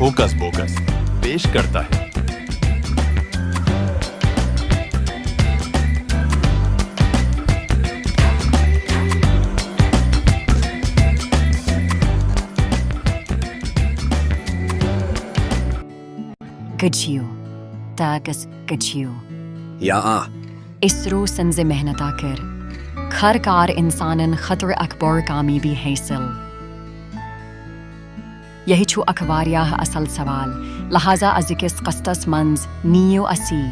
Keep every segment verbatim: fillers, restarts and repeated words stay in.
Hocus bogus पेश करता है। گجیو تاکس گجیو یا آ اسرو سنزِ محنتا کر خر کار انسانن خطر اکبر کامیابی حاصل۔ یہ چھُ اکھ واریاہ اصل سوال، لہذا ازکس قسطس منز نیو اسی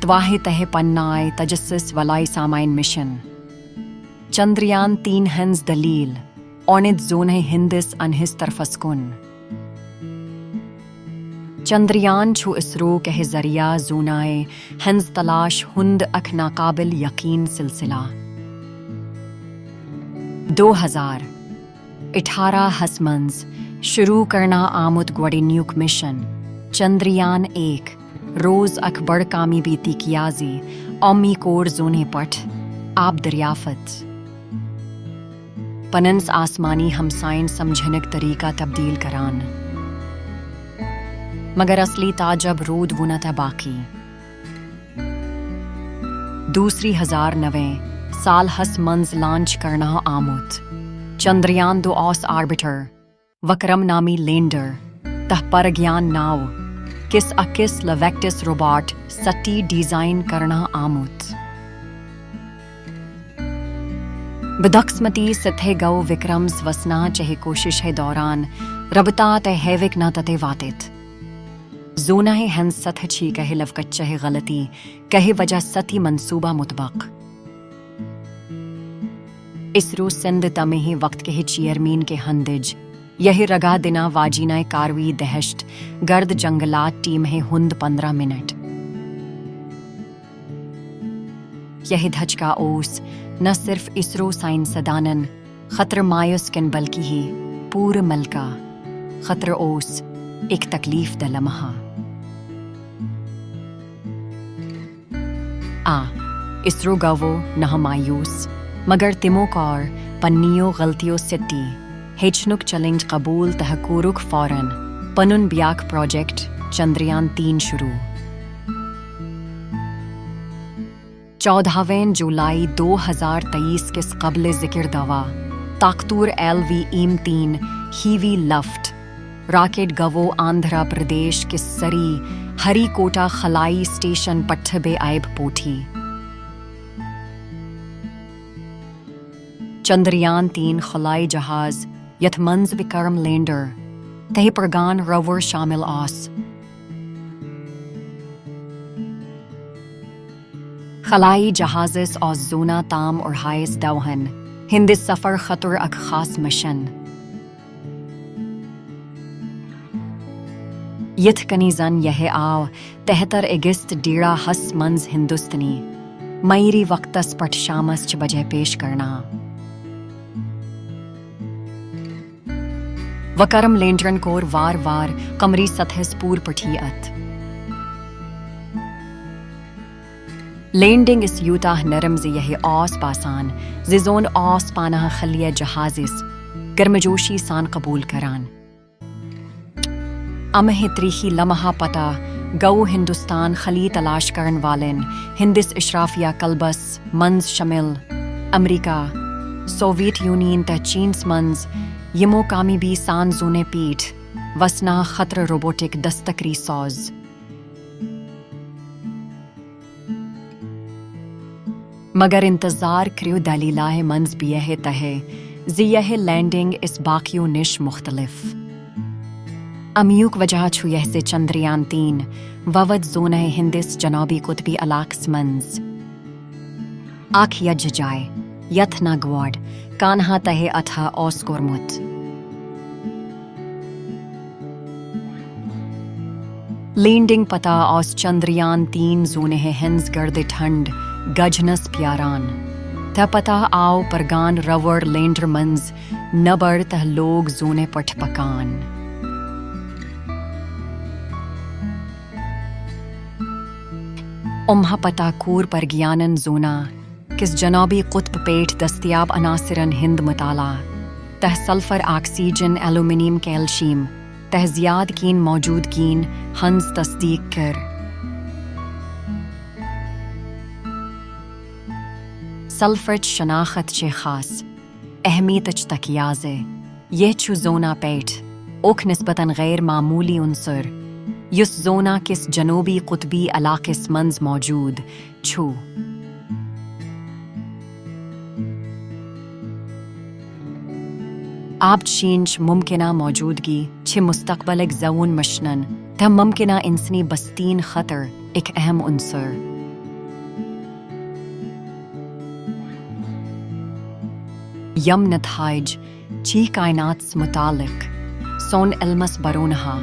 تواہی تہ پنائے تجسس ولائی سامائن مشن چندریان تین ہنز دلیل اونت زونہ ہندس انہس طرفس کن۔ چندریان چھُ اسرو کہہ ذریعہ زونائے ہنز تلاش ہند اکھ ناقابل یقین سلسلہ۔ دو ہزار اٹھارہ ہس منز شروع کرنا آمت گوڑی نیوک مشن چندریان ایک روز اکھ بڑ کامیابی تکیازِ امی کور زونہ پٹھ آب دریافت پننس آسمانی ہمسائن سمجھنک طریقہ تبدیل کران۔ مگر اصلی تعجب رود وُنہ تہ باقی۔ دوسری ہزار نوے سال ہس منز لانچ کرنا آمت چندریان دو اوس آربٹر وکرم نامی لینڈر تہ پرگیان ناو کس اکس لویکٹس روباٹ سٹی ڈیزائن کرنا آمت۔ بدقسمتی ستھے گو وکرمس وسنا چہہ کوشش ہے دوران ربطہ تہ ہیوک نہ تتے واتت۔ زونہ ہنز سطح چھی کہہ لوکچہ غلطی کہہ وجہ ستی منصوبہ مطبق۔ اسرو سند تمہ وقت کہہ چیئرمین کے ہندج یہ رگا دنا واجینہ کاروی دہشت گرد جنگلات ٹیم ہے ہند پندرہ منٹ۔ یہ دھچکا اوس نہ صرف اسرو سائنسدانن خطر مایوس کن بلکہ ہی پور ملکہ خطر اوس ایک تکلیف دہ لمحہ۔ آ اسرو گوو نہ مایوس، مگر تمو کار پننیو غلطیو ستی ہیچھنک چیلنج قبول تہ کورک فوراً پنن بیاکھ پروجیکٹ چندریان تین شروع۔ چودہویں جولائی دو ہزار تئیس کس قبل ذکر دوا طاقتور ایل وی ایم تین ہیوی لفٹ راکٹ گوو آندھرا پردیش کس سری ہری کوٹا خلائی اسٹیشن پٹھ بے عیب پوٹھی۔ چندریان تین خلائی جہاز یتھ منز وکرم لینڈر تہ پرگان روور شامل آس۔ خلائی جہازس اوس زونا تام اور ہائس دوہن ہندس سفر خطر اکھ خاص مشن۔ یتھ کنی زن یہ آو تہتر اگست ڈیڑہ ہس منز ہندوستانی میری وقتس پٹھ شامس چھ بجے پیش کرنا۔ وکرم لینڈرن کور وار وار کمری سطحس پور پٹھی ات۔ لینڈنگ اس یوتاہ نرم زِ یہ آس باسان زِ زون آس پانہ خلیہ جہازس گرمجوشی سان قبول کران۔ امہ تریخی لمحہ پتہ گو ہندوستان خلی تلاش کرن والن ہندس اشرافیہ کلبس منز شامل۔ امریکہ، سوویت یونین تہ چینس منز یمو کامیابی سان زونے پیٹھ وسنا خطر روبوٹک دستکری ساز۔ مگر انتظار کریو دلیلہ منز بیہ تہ زِ یہ لینڈنگ اس باقیو نش مختلف۔ امیوک وجہ چھ یہ زِ چندریان تین ووت زونہ ہندس جنوبی قطبی علاقس منز اکھ یج جائے یتھ نگواڈ کانہا تہ اتھا اوس کورمت۔ لینڈنگ پتہ اوس چندریان تین زونہ ہنز گرد ٹھنڈ گجنس پیاران۔ تہ پتہ آو پرگان روور لینڈر منز نبر تہ لوگ زونہ پٹھ پکان۔ امہ پتہ کور پرگیانن زونا کس جنوبی قطب پیٹھ دستیاب عناصرن ہند مطالعہ تہ سلفر، آکسیجن، ایلومینیم، کیلشیم تہٕ زیادٕ کینٛہہ موجودگی ہٕنٛز تصدیٖق کٔر۔ سلفرٕچ شناخت چھِ خاص اہمیتٕچ تکیازِ یہِ چھُ زونا پٮ۪ٹھ اکھ نسبتاً غیر معموٗلی عنصر، یُس زونا کِس جنوبی قطبی علاقس منٛز موجود چھُ۔ آبشینٕچ ممکنہ موجودگی چھِ مستقبلٕک زوٗن مشنن تہٕ ممکنہ انسٲنی بستین خٲطرٕ اکھ اہم عنصر۔ یم نتائج چھِ کائناتس متعلق سون علمس برونہہ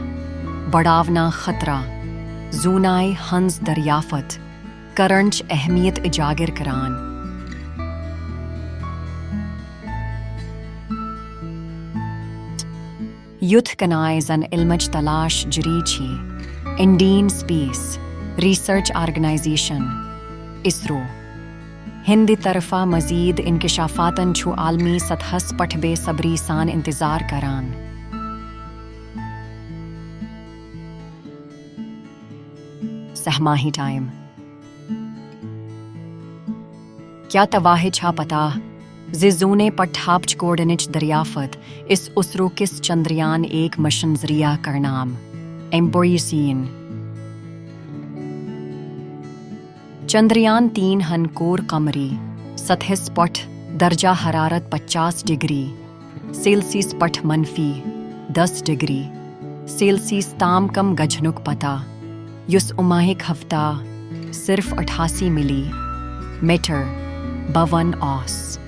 بڑاونہٕ خٲطرٕ زونایہِ ہٕنٛز دریافت کرنٕچ اہمیت اجاگر کران۔ یُتھ کٔنۍ زَن علمٕچ تلاش جٲری چھِ، Indian Space Research Organisation, ISRO, ہٕنٛدِ طرفہٕ مزید انکشافاتن چھُ عالمی سطحس پٮ۪ٹھ بے صبری سان انتظار کران۔ سہ ماہی ٹائم۔ کیا تۄہہِ چھا پتہ زِ زوٗنہِ پٮ۪ٹھ آبٕچ کوڈنٕچ دریافت اسرو کِس چندریان ایک مشن ذریعہ کرنہٕ آمٕژ؟ امبویسین۔ چندریان تین ہن کوٚر قمری سطحس پٮ۪ٹھ درجہ حرارت پچاس ڈگری سیلسیس پٮ۪ٹھ منفی دس ڈگری سیلسیس تام کم گژھنُک پتہ، یُس اماہک ہفتہ صرف اٹھاسی ملی میٹر بوٚن اوس۔